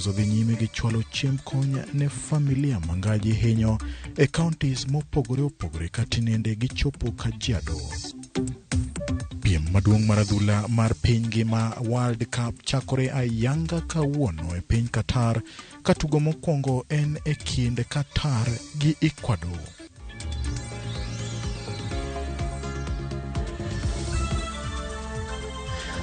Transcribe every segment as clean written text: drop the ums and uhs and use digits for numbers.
Odhi nyime gi chwalo chiemb kony ne familia ma ngaji hinyo e counties mopogore opogore ka tinende gichopo Kajiado. Piem maduong' mar adhula mar piny ngima World Cup chakore ayanga kawuono e piny Qatar ka tugo mokwongo en e kind Qatar gi Ecuador.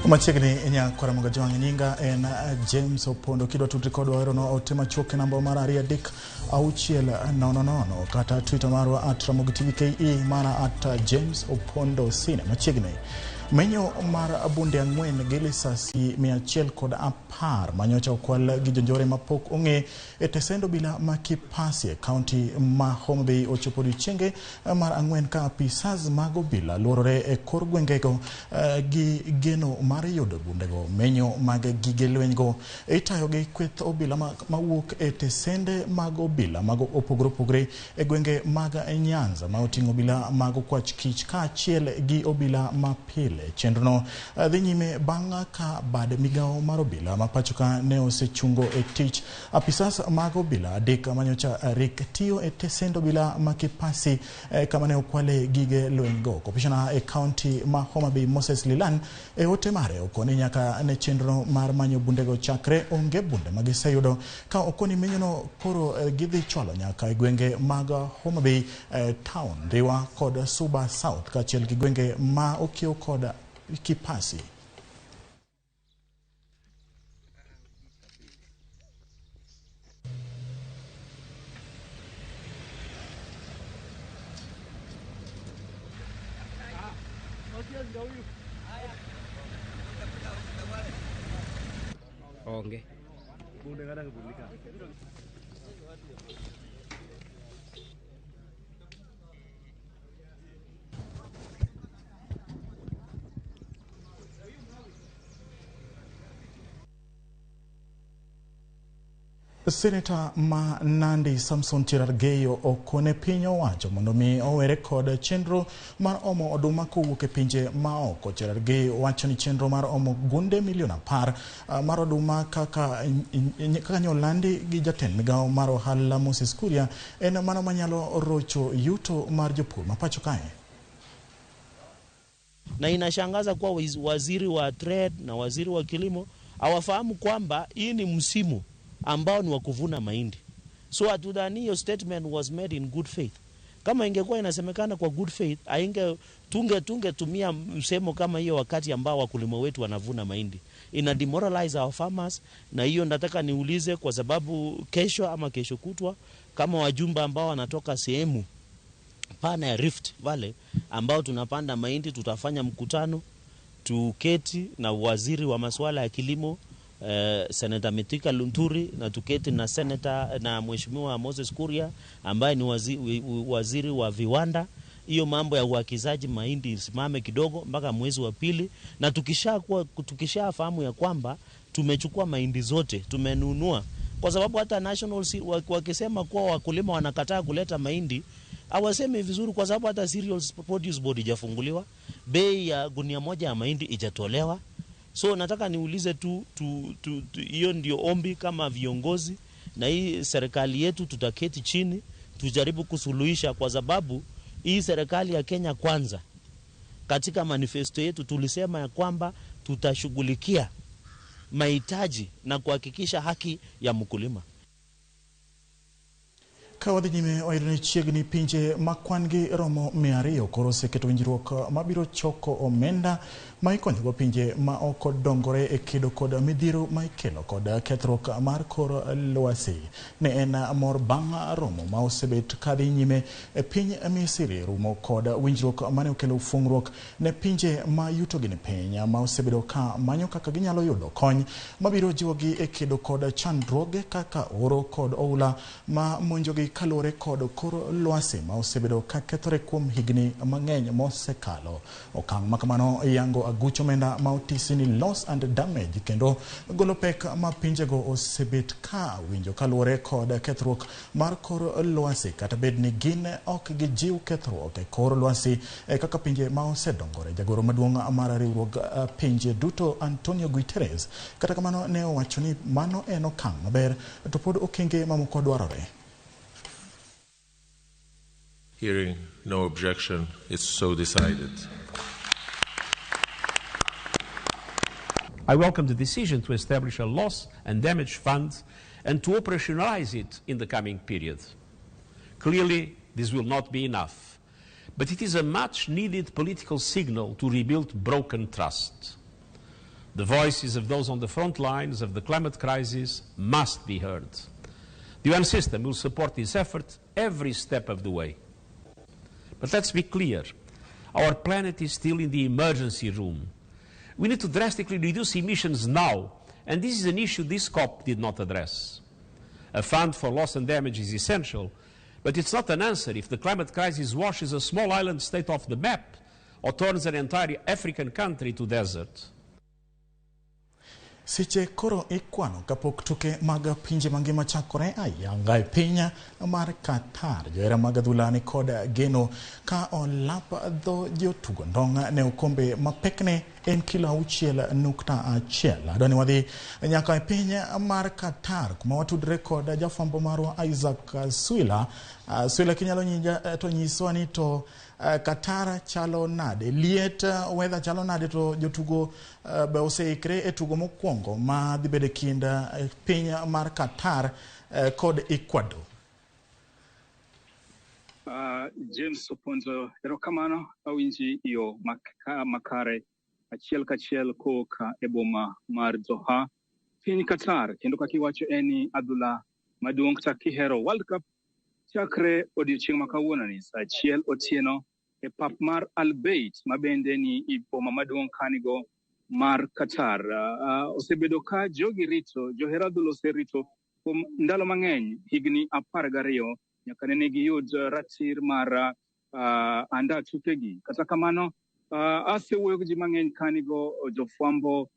Machiegni nyakwara Moga Jwang' nyinga en James Opondo. Kidwa tudri kodwa oerono ote machuok e namba mar 23600 kata Twitter marwa at Ramogi TV KE mara at James Opondo Sine. Machiegni menyo mar bunde 4 gi lisasi 110 manyocha okwal gi jonjore mapok ong'e e tesend obila ma Kipasi e kaunti ma Homa Bay ochopo odiechienge mar 4 ka apisas mag obila luorore e kor gwengego gi geno mar yudo bundego. Menyo mag gige lwenygo itayo gi kweth obila mawuok e tesende mag obila mag opogore opogore e gwenge mag Nyanza ma oting'o obila mag okwach kich kaachiel gi obila mapile. Chenrono dhi nyime bang' ka bad migawo mar obila ma pachoka ne osechungo e tich apisas mag obila 3 manyocha rik tiyo e tesend obila ma Kipasi kama ne okwale gige lweny go. Komishona e kaunti ma Homa Bay Moses Lilan e ote mare okoni nyaka ne chenro mar manyo bundego chakre onge bunde magiseyudo ka okoni menyono koro gidhi chwalo nyaka e gwenge mag Homa Bay town, Ndhiwa kod Suba South kaachiel gi gwenge ma okiewo kod Kipasi. Onge. Seneta ma Nandi Samson Cherargei okone piny owacho mondo mi owere kod chenro mar omo oduma kowuok e pinje maoko. Cherargei wacho ni chenro mar omo gunde milion 10 mar oduma kaka nyolandi gi jatend migawo mar ohala Moses Kuria en mano manyalo rocho yuto mar jopur ma pacho kae. Na inashangaza kuwa waziri wa trade na waziri wa kilimo hawafahamu kwamba hii ni msimu ambao ni wa kuvuna mahindi. So hatudhani hiyo statement was made in good faith. Kama ingekuwa inasemekana kwa good faith, ainge tunge tumia msemo kama hiyo wakati ambao wakulima wetu wanavuna mahindi. Ina demoralize our farmers. Na hiyo nataka niulize kwa sababu kesho ama kesho kutwa kama wajumbe ambao wanatoka sehemu pana ya Rift Valley ambao tunapanda mahindi, tutafanya mkutano tuketi na waziri wa masuala ya kilimo Senator Mithika Linturi, na tuketi na Senator na Mheshimiwa Moses Kuria ambaye ni waziri wa viwanda. Hiyo mambo ya uakizaji mahindi isimame kidogo mpaka mwezi wa pili, na tukishafahamu ya kwamba tumechukua mahindi zote tumenunua, kwa sababu hata national wakisema kuwa wakulima wanakataa kuleta mahindi hawasemi vizuri, kwa sababu hata Cereals Produce Board ijafunguliwa, bei ya gunia moja ya mahindi ijatolewa. So nataka niulize tu hiyo ndio ombi kama viongozi na hii serikali yetu, tutaketi chini tujaribu kusuluhisha, kwa sababu hii serikali ya Kenya Kwanza katika manifesto yetu tulisema ya kwamba tutashughulikia mahitaji na kuhakikisha haki ya mkulima. Ka wadhi nyime wayudo ni chiegni pinje ma kwan gi romo 200 koro oseketo winjruok mabiro choko omenda ma ikonyogo pinje ma ok odongore e kedo kod midhiero ma ikelo kod kethruok mar kor lwasi. Ne en mor bang' romo ma osebet kadhi nyime e piny Misri rumo kod winjruok mane okelo fungruok ne pinje ma yutogi ni piny ma osebedo ka manyo kaka ginyalo yudo kony mabiro jiwogi e kedo kod chandruoge kaka oro kod oula ma monjogi kaluwore kod kor lwasi ma osebedo ka kethore kuom higni mang'eny mosekalo. Okang' ma kamano yango aguch omenda ma otisi ni loss and damage kendo golo pek ma pinjego osebet ka winjo kaluwore kod kethruok mar kor lwasi kata bed ni gin ok gijiw kethruok e kor lwasi kaka pinje ma osedongore. Jagoro maduong' mar riwruog pinje duto Antonio Guterres kata kamano ne owacho ni mano en okang' maber to pod okenge mamoko dwarore. Hearing no objection, it's so decided. I welcome the decision to establish a loss and damage fund and to operationalize it in the coming period. Clearly, this will not be enough, but it is a much needed political signal to rebuild broken trust. The voices of those on the front lines of the climate crisis must be heard. The UN system will support this effort every step of the way. But let's be clear, our planet is still in the emergency room. We need to drastically reduce emissions now, and this is an issue this COP did not address. A fund for loss and damage is essential, but it's not an answer if the climate crisis washes a small island state off the map or turns an entire African country to desert. Seche koro ikwano kapok tuke mag pinje mangima chakore ayanga e piny mar Qatar. Johera mag adhula ni kod geno ka olap dho jotugo ndong' ne okombe mapekne en kilo 6.1. Adwa ni wadhi nyaka e piny mar Qatar kuma watudre kod jafwambo marwa Isaac Swila. Swila, kinyalo nyinja to nyiswa ni to Qatar chalo nade? Liet, weather chalo nade to jotugo be oseikre e tugo mokwongo ma dhi bedo e kind piny mar Qatar kod Ecuador? James Oponjo, erokamano, awinji yo makare achiel kachiel kowuok e boma mar Doha, piny Qatar, kendo kaka iwacho en ni adhula maduong' kata kihero World Cup chakre odiochieng' ma kawuononi saa 1 otieno e pap mar Al Bayt ma bende ni e boma maduong' kanigo mar Qatar. Osebedo ka jogi rito, johera adhula oserito kuom ndalo mang'eny, higni 12 nyaka nene giyud ratir mar anda tukegi. Kata kamano, asewuoyo gi ji mang'eny kanigo, jofwambo,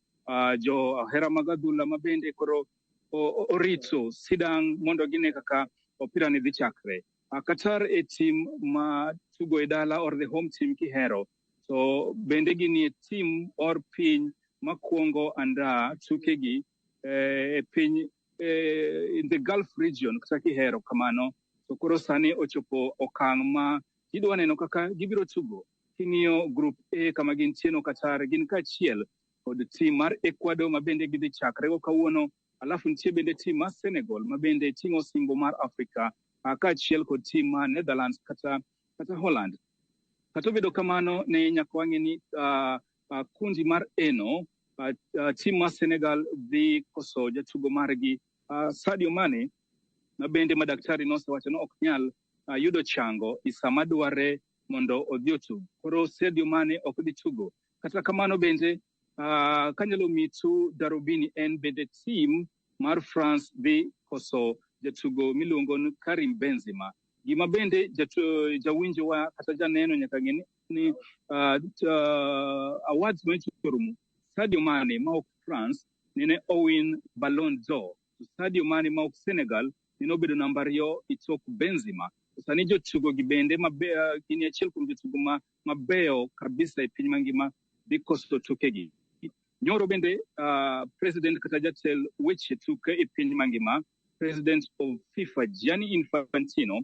johera mag adhula ma bende koro orito sidang' mondo gine kaka opira ni dhi chakre. Qatar e team ma tugo e dala or the home team kihero, to bende ginie team or piny makwongo anda tukegi e piny in the Gulf region kata kihero kamano. To koro sani ochopo okang' ma gidwa neno kaka gibiro tugo. King'iyo group A kama gintie no Qatar gin kaachiel kod team mar Ecuador ma bende gidhi chakrego kawuono. Alafu nitie bende team mar Senegal ma bende ting'o osimbo mar Afrika kaachiel kod team mar Netherlands kata Holland. Kata obedo kamano, ne nyaka wang'e ni kundi mar eno team mar Senegal dhi koso jatugo margi Sadio Mane ma bende madaktari nosewacho ni ok nyal yudo chango e sama dware mondo odhi otug. Koro Sadio Mane ok dhi tugo. Kata kamano bende kanyalo mitu darubini en bende team mar France dhi koso jatugo miluongo ni Karim Benzema. Gima bende jawinjo wa kata janeno nyaka ng'e ni awards morumo Sadio Mane ma ok France nene owin Ballon d'Or. Sadio Mane ma ok Senegal nene obedo namba 2 e tok Benzema. Sani jotugo gi bende gin achiel kuom jotugo mabeyo kabisa e piny mangima dhi koso tukegi. Nyoro bende president kata jatel weche tuke e piny mangima, president of FIFA Gianni Infantino,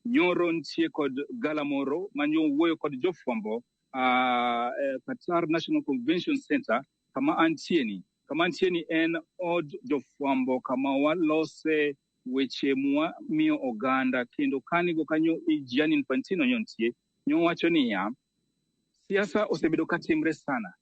nyoro nitie kod gala moro manyo wuoyo kod jofwambo Qatar National Convention Center kama antieni. Kama antieni en od jofwambo kama walose weche mwa miyo oganda, kendo kanigo kanyo Gianni Infantino nyontie nyowacho niya siasa osebedo katimre sana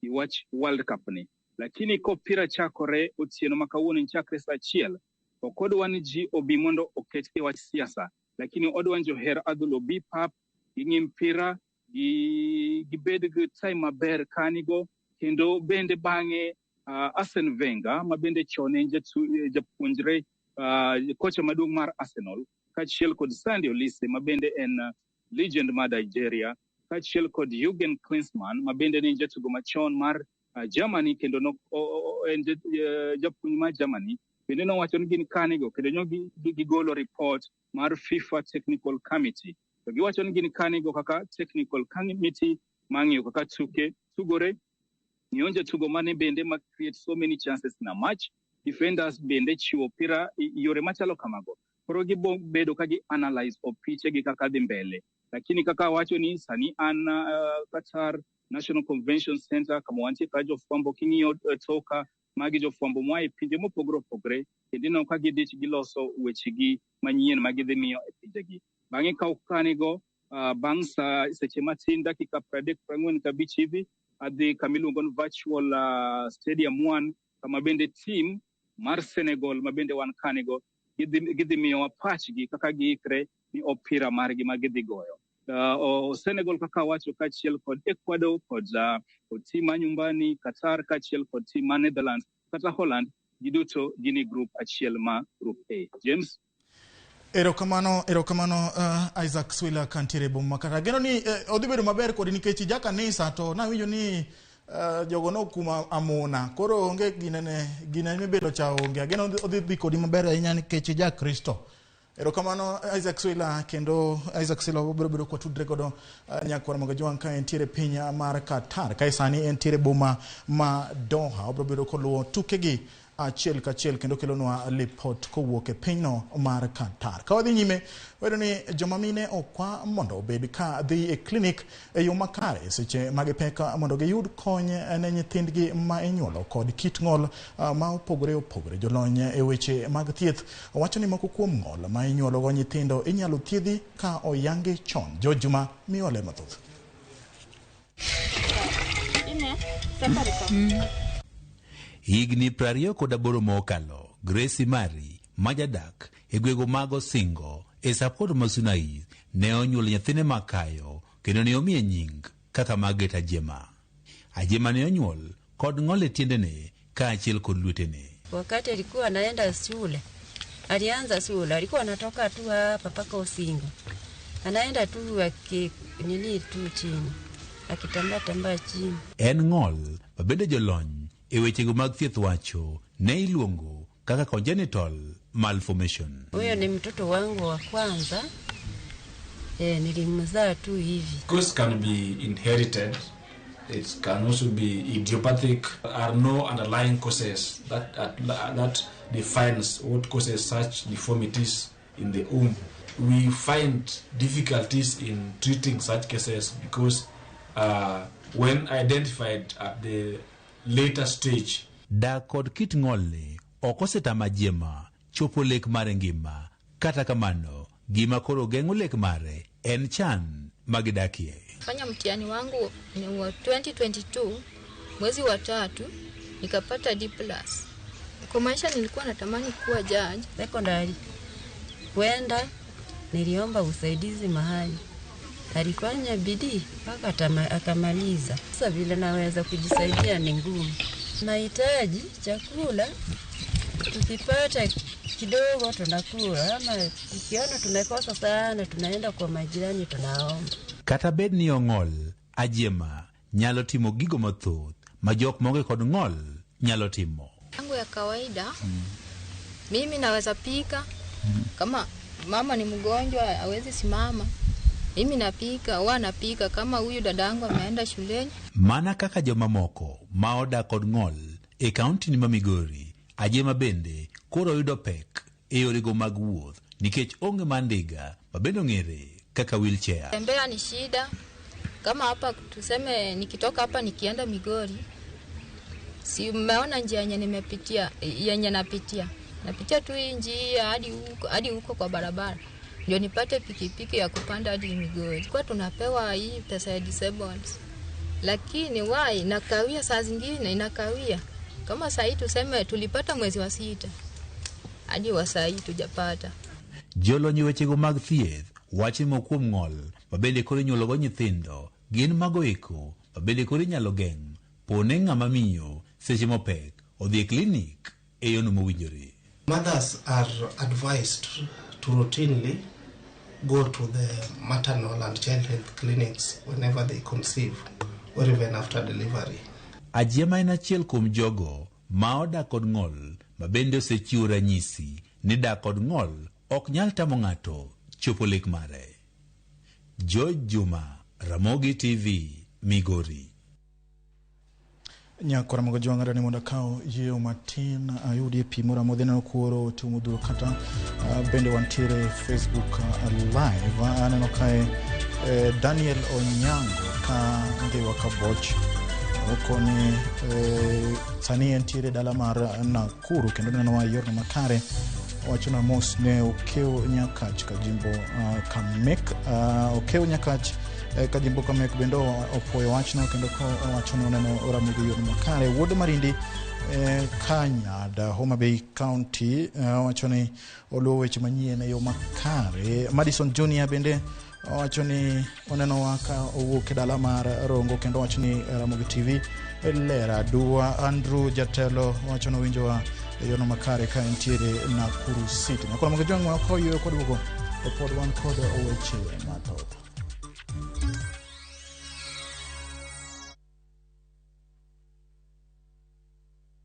i wach World Cup ni, lakini kopira chakore otieno ma kawuono chakre saa 1 ok odwa ni ji obi mondo oket e wach siasa, lakini odwa ni johera adhula obi pap ging'i mpira gibed gi time maber kanigo, kendo bende bang'e Arsene Wenger ma bende chon en japuonjre Kocha maduong' mar Arsenal kaachiel kod Sunday Olise ma bende en legend mar Nigeria, kaachiel kod Jurgen Klinsmann ma bende ne en jatugo machon mar Germany kendo no, en japuonj mar Germany bende nowacho ni gin kanigo kendo nyo gigolo report mar FIFA Technical Committee to giwacho ni gin kanigo kaka Technical Committee mang'iyo kaka tuke tugore ng'iyo jatugo mane bende ma create so many chances na match defenders bende chiwo pira yore machalo kamago. Koro gibo bedo ka gi analyze opiche gi kaka dhi mbele, lakini kaka awacho ni sani an Qatar National Convention Center kama wantie ka jofwambo king'iyo toka magi jofwambo moa e pinje mopogore opogore kendo ineno ka gidich giloso wechegi manyien ma gidhi miyo e pinjegi. Bang'e ka kanigo bang' sa seche matin dakika 30 45 hivi adhi kama iluongo ni virtual stadium 1 kama bende team mar Senegal ma bende wan kanigo gidhi miyowa pachgi kaka giikre ni opira margi ma gidhi goyo. Senegal kaka awacho kaachiel kod Ecuador kod team ma nyumbani Qatar kaachiel kod team ma Netherlands kata Holland giduto gin e group achiel ma group A. James. Erokamano, erokamano Isaac Swila kantiere e boma ma Qatar. Ageno ni odhi bedo maber kodi nikech ja kanisa to nawinjo ni jogo nokuma amuna. Koro onge ginene gine mibedo cha onge. Ageno odhi dhi kodi maber ahinya nikech ja Kristo. Erokamano Isaac Swila, kendo Isaac Swila wabiro bedo kwatudre godo nyakwar Magajuang ka entiere piny mar Qatar. Kae sani entiere boma ma Doha. Obiro bedo koluwo tukegi achiel kachiel kendo kelonwa lipot kowuok e pinyno mar Qatar. Ka wadhi nyime, wayudo ni joma mine okwa mondo obed ka dhi e klinik e yo makare seche ma gipek mondo giyud kony ne nyithindgi ma inyuolo kod kit ng'ol ma opogore opogore. Jolony e weche mag thieth wacho ni moko kuom ng'ol ma inyuologo nyithindo inyalo thiedhi ka oyangi chon. George Juma miyo ler mathoth. Higni 28 mokalo, Grace Mari ma jadak e gwego mag Osingo e Sapkod ma Suna East ne onyuolo nyathine makayo kendo ne omiye nying kaka Margaret Ajema. Ajema ne onyuol kod ng'ol e tiendene kaachiel kod lwetene. Wakati alikuwa anaenda shule, alianza shule, alikuwa anatoka tu hapa mpaka Osingo, anaenda tu aki nini tu chini, akitambaa tambaa chini. En ng'ol ma bende jolony e wechego mag thieth wacho ne iluongo kaka congenital malformation. Huyo ni mtoto wangu wa kwanza, nilimzaa tu hivi. Cause can be inherited. It can also be idiopathic. There are no underlying causes that defines what causes such deformities in the womb. We find difficulties in treating such cases because when identified at the later stage. Dak kod kit ng'olni ok osetamo Ajema chopo lek mare ngima. Kata kamano, gima koro geng'o lek mare en chan magidakie. Fanya mtihani wangu ni wa 2022 mwezi wa 3 nikapata D+. Kwa maisha nilikuwa natamani kuwa judge. Secondary kwenda niliomba usaidizi mahali, alifanya bidii mpaka akamaliza. Sasa vile naweza kujisaidia ni ngumu. Nahitaji chakula, tukipata kidogo tunakula, ama tukiona tumekosa sana tunaenda kwa majirani tunaomba. Kata bed ni ong'ol, Ajema nyalo timo gigo mathoth ma jok maonge kod ng'ol nyalo timo. Yangu ya kawaida, mimi naweza pika. Kama mama ni mgonjwa hawezi simama, mimi napika, huwa napika. Kama huyu dadangu ameenda shuleni. Mana kaka jomamoko ma odak kod ng'ol e kaunti ni ma Migori, Ajema bende koro yudo pek e yorego mag wuoth nikech onge mar ndiga ma bende ong'ere kaka wheelchair. Tembea ni shida. Kama hapa tuseme nikitoka hapa nikienda Migori, si umeona njia yenye nimepitia, yenye napitia. Napitia tu hii njia hadi huko kwa barabara ndio nipate pikipiki ya kupanda hadi Migori. Kwa tunapewa hii pesa ya disabled, lakini wai inakawia, saa zingine inakawia. Kama saa hii tuseme tulipata mwezi wa 6 hadi wa saa hii tujapata. Jolony wechego mag thieth wacho ni kuom ng'ol ma bende koro inyuologo nyithindo gin mago eko ma bende koro inyalo geng' pone ng'ama miyo seche mopek odhi e klinik e yono mowinjore. Mothers are advised to routinely go to the maternal and child health clinics whenever they conceive or even after delivery. Ajiema en achiel kuom jogo ma odak kod ng'ol ma bende osechiwo ranyisi ni dak kod ng'ol ok nyal tamo ng'ato chopo lek mare. George Juma, Ramogi TV, Migori. Nyakora mogo jwang'ada ni mondo akaw yieyo matin ayudie pi moro amodhi aneno kuoro timo dhuro kata bende wantiere Facebook live aneno kae Daniel Onyango ka Ndhiwa Kaboch okoni sani entiere dala mar Nakuru kendo nenowa e yorno makare wachona mos ne Okew Nyakach Kajimbo Kamek Okew Nyakach Kajimbo Kamek bende opuoyo wachno kendo owacho ni oneno Ramogi e yorno makare. Wuod Marindi Kanyada Homa Bay County owacho ni oluwo weche manyien e yo makare. Madison Junior bende owacho ni onenowa ka owuok e dala mar Rongo kendo owacho ni Ramogi TV ler aduwa. Andrew Jatelo owacho ni owinjowa e yorno makare ka entiere Nakuru City. Nyakora Ramogi Jwang' wa koyueyo kod duogo to pod wan kod weche mathoth.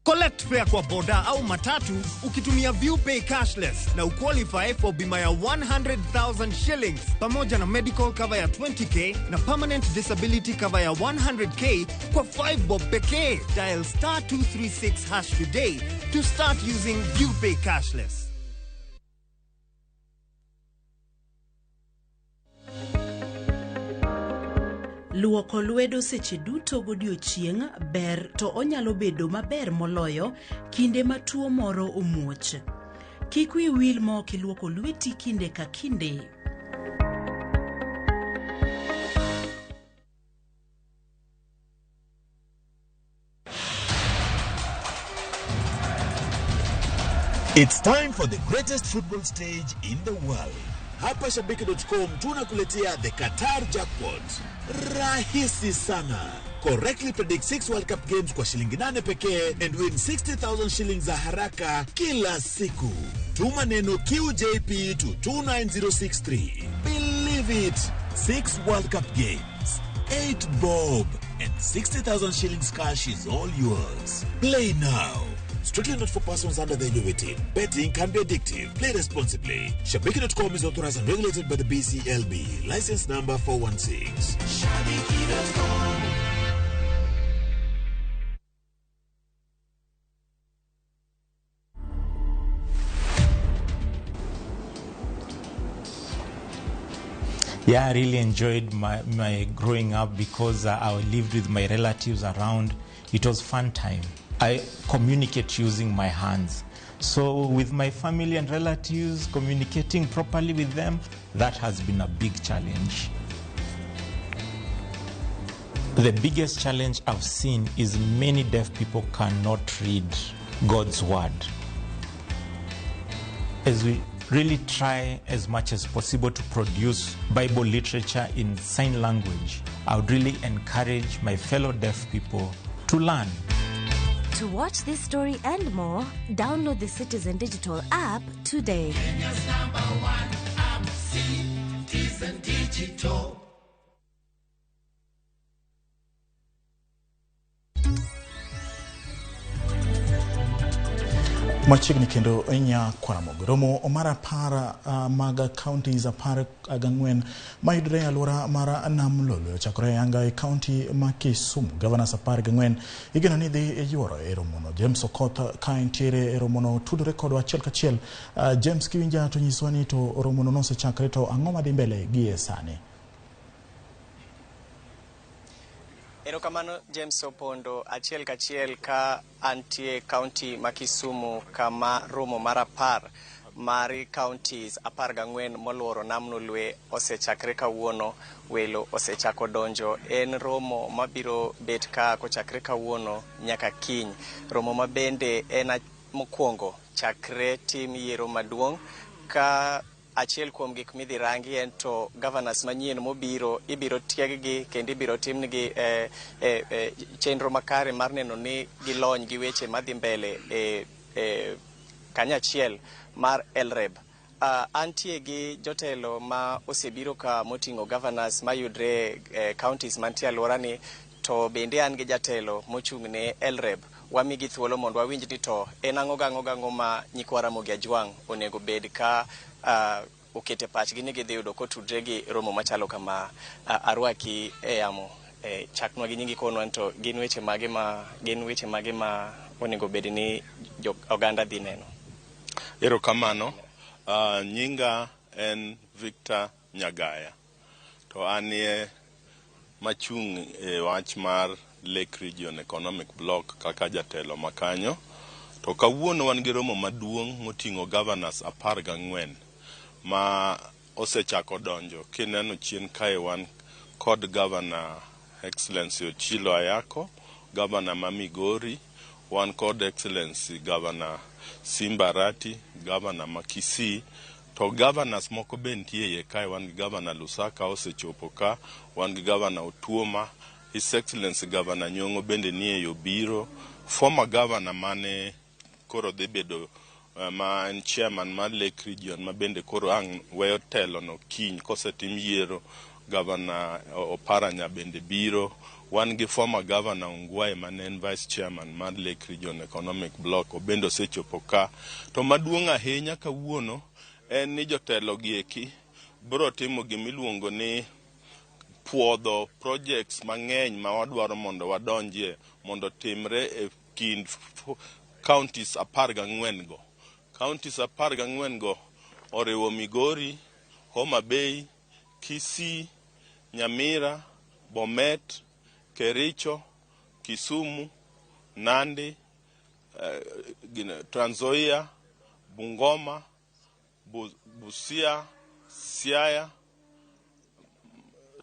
Collect fare kwa boda au matatu ukitumia ViewPay cashless na uqualify for bima ya 100,000 shillings pamoja na medical cover ya 20K na permanent disability cover ya 100K kwa 5 bob pekee. Dial star 236 hash today to start using ViewPay cashless. Luoko lwedo seche duto godiochieng' ber to onyalo bedo maber moloyo kinde ma tuo moro omuoch. Kik wiyi wil ma ok iluoko lweti kinde ka kinde. It's time for the greatest football stage in the world. Hapa Shabiki.com tunakuletea the Qatar Jackpot. Rahisi sana. Correctly predict 6 World Cup games kwa shilingi 8 pekee and win 60,000 shillings za haraka kila siku. Tuma neno QJP to 29063. Believe it. 6 World Cup games, 8 bob and 60,000 shillings cash is all yours. Play now. Strictly not for persons under the age of 18. Betting can be addictive. Play responsibly. Shabiki.com is authorized and regulated by the BCLB. License number 416. Shabiki.com. Yeah, I really enjoyed my growing up because I lived with my relatives around. It was fun time. I communicate using my hands. So with my family and relatives, communicating properly with them, that has been a big challenge. The biggest challenge I've seen is many deaf people cannot read God's word. As we really try as much as possible to produce Bible literature in sign language, I would really encourage my fellow deaf people to learn. To watch this story and more, download the Citizen Digital app today. Kenya's number one app, Citizen Digital. Machiegni kendo Nyakwaramogo. Romo mar 10 mag counties 14 mayudore e alwora mar Nam Lolwe ochakore ayanga e county ma Kisumu. Governors 14 igeno ni dhi yuoro e romono. James Okoth ka entiere e romono tudore kodwa achiel kachiel. James, kiwinja to nyiswa ni to romono nosechakre to ang'o madhi mbele gi e sani? Erokamano James Opondo, achiel kachiel ka antie county ma Kisumu kama romo mar 10 mar counties 14 moluoro Nam Lolwe osechakre kawuono. Welo osechako donjo. En romo mabiro bet ka kochakre kawuono nyaka kiny. Romo mabende en mokwongo chakre tim yiero maduong' ka achiel kuom gik midhi rangi en to governors manyien mobiro ibiro tieggi kendo ibiro timnigi chenro makare mar neno ni gilony gi weche madhi mbele e kanyachiel mar LREB. Antie gi jotelo ma osebiro ka moting'o governors mayudre e counties mantie alworani, to bende an gi jatelo mochung' ne LREB. Wamigi thuolo mondo wawinj ni to en ang'o gang'o gang'o ma nyikwa Ramogi Ajwang' onego bed ka okete pachgi ni gidhi yudo kotudre gi romo machalo kama. Arwaki e yamo. Chaknwa gi nyingi, konwa ni to gin weche mage ma onego bed ni jo oganda dhi neno. Erokamano. Nyinga en Victor Nyagaya. To anie machung' e wach mar Lake Region Economic Bloc kaka jatelo makanyo. To kawuono wan gi romo maduong' moting'o governors 14 ma osechako donjo. Kineno chien kae, wan kod Governor Excellency Ochilo Ayako, Governor ma Migori, wan kod Excellency Governor Simba Arati, Governor ma Kisii, to governors moko be nitie iye kae. Wan gi Governor Lusaka osechopo ka, wan gi Governor Otuoma, His Excellency Governor Nyong'o bende nie yo biro, former governor mane koro dhi bedo ma en chairman mar Lake Region, ma bende koro ang' weyo telo no kiny kosetim yiero, Governor Oparanya bende biro. Wan gi former Governor Ongwae mane en vice chairman mar Lake Region Economic Bloc, obende osechopo ka. To maduong' ahinya kawuono en ni jotelo gi eki biro timo gimiluongo ni puodho projects mang'eny ma wadwaro mondo wadonjie mondo timre e kind counties 14 go. Counties 14 go oriwo Migori, Homa Bay, Kisii, Nyamira, Bomet, Kericho, Kisumu, Nandi, Trans Nzoia, Bungoma, Busia, Siaya,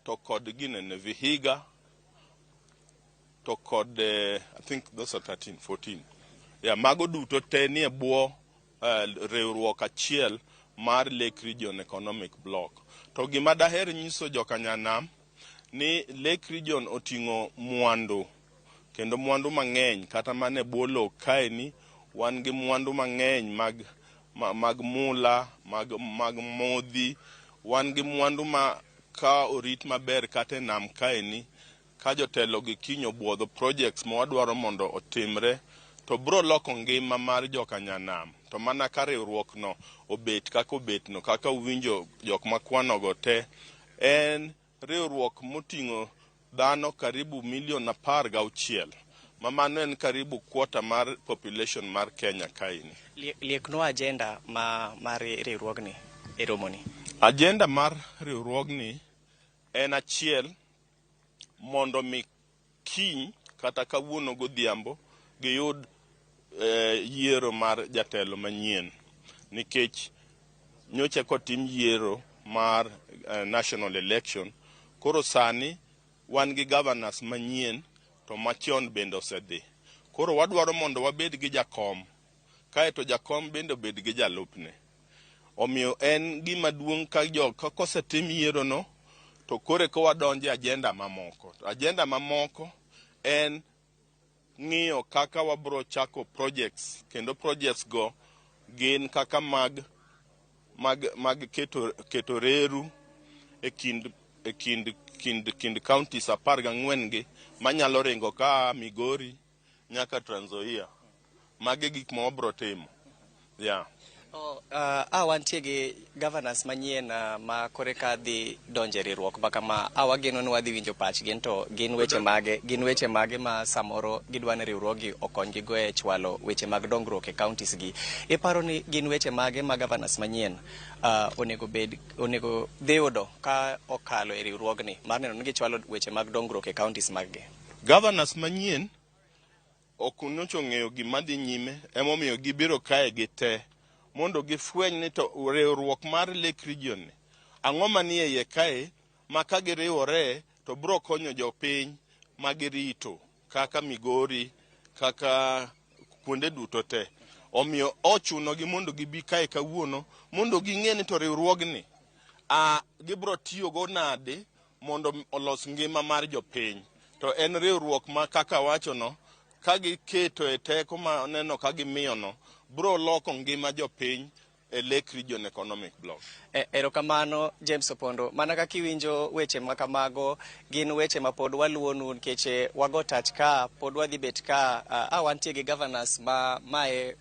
to kod ginene Vihiga, to kod I think those are 13, 14. Yeah, mago duto te nie bwo riwruok achiel mar Lake Region Economic Bloc. To gima daher nyiso jokanyanam ni Lake Region oting'o mwandu, kendo mwandu mang'eny. Kata mana e bwo lowo kaeni wan gi mwandu mang'eny mag mula, mag modhi. Wan gi mwandu ma ka orit maber kata e nam kaeni, ka jotelo gi kiny obuodho projects ma wadwaro mondo otimre, to bro loko ngima mar jokanyanam. To mana ka riwruok no obet kaka obet no, kaka uwinjo jok makwanogo te, en riwruok moting'o dhano karibu milion 16, ma mano en karibu quarter mar population mar Kenya kaeni. Lieknwa agenda ma mar riwruogni e romoni. Agenda mar riwruogni en achiel, mondo mi kiny kata kawuono godhiambo giyud yiero mar jatelo manyien, nikech nyocha kotim yiero mar national election. Koro sani wan gi governors manyien, to machon bende osedhi. Koro wadwaro mondo wabed gi jakom, kaeto jakom bende obed gi jalupne. Omiyo en gima duong' ka jo ka kosetim yiero no, to koro eka wadonjo e agenda mamoko. To agenda mamoko en ng'iyo kaka wabro chako projects, kendo projects go gin kaka mag keto reru e kind counties 14 gi, manyalo ringo ka Migori nyaka Trans Nzoia. Magi gik ma wabro timo, yeah. Oh, wantie gi governors manyien ma koreka dhi donje riwruok ma kama. Wageno ni wadhi winjo pachgi to gin weche mage ma samoro gidwa ni riwruoggi okonygi go e chwalo weche mag dongruok e counties gi. Iparo ni gin weche mage ma governors manyien onego dhi yudo ka okalo e riwruogni mar neno ni gichwalo weche mag dongruok e counties mag gi? Governors manyien ok nyocha ong'eyo gima dhi nyime, emomiyo gibiro kae gi te mondo gifweny ni to riwruok mar Lake Region ni ang'o manie iye kae, ma ka giriwore to bro konyo jopiny ma girito kaka Migori, kaka kuonde duto te. Omiyo ochunogi mondo gibi kae kawuono mondo ging'e ni to riwruogni a gibro tiyogo nade mondo olos ngima mar jopiny. To en riwruok ma kaka wachono, ka giketo e teko ma neno ka gimiyono biro loko ngima jopiny e Lake Region Economic Bloc. Erokamano James Opondo. Mana kaka iwinjo weche ma kamago gin weche ma pod waluwonu nikech wago tach ka pod wadhi bet ka wantie gi governors ma mae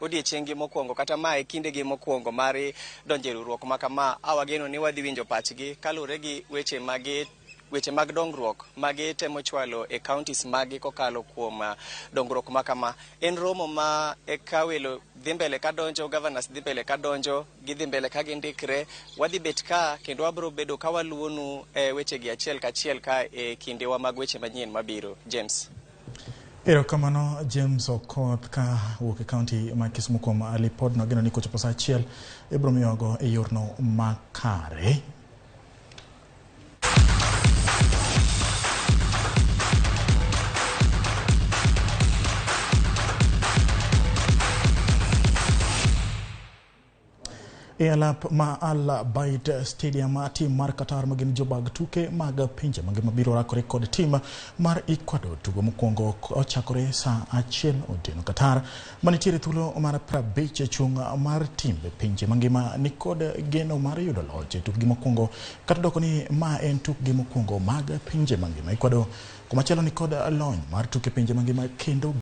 odiechieng' gi mokwongo kata mae kindegi mokwongo mar donjo e riwruok ma kama. Wageno ni wadhi winjo pachgi kaluwore gi weche magi weche mag dongruok ma gitemo chwalo e counties magi kokalo kuom dongruok ma kama. En romo ma eka welo dhi mbele ka donjo, governors dhi mbele ka donjo, gidhi mbele ka gindikre. Wadhi bet ka kendo wabiro bedo ka waluwonu wechegi achiel kachiel ka e kindewa mag weche manyien mabiro. James. Erokamano James Okoth ka wuok e kaunti ma Kisumu kuom lipodno. Ageno ni kochopo saa achiel ibiro miyogo e yorno makare. E alap ma Al Bayt Stadium, tim mar Qatar magin jobag tuke mag pinje mangima biro rakore kod tim mar Ecuador. Tugo mokwongo ochakore saa 1 otieno. Qatar manitiere thuolo mar 50 chung' mar timbe pinje mangima nikod geno mar yudo loch e tukgi mokwongo, kata doko ni ma en tukgi mokwongo mag pinje mangima. Ecuador komachielo nikod lony mar tuke pinje mangima kendo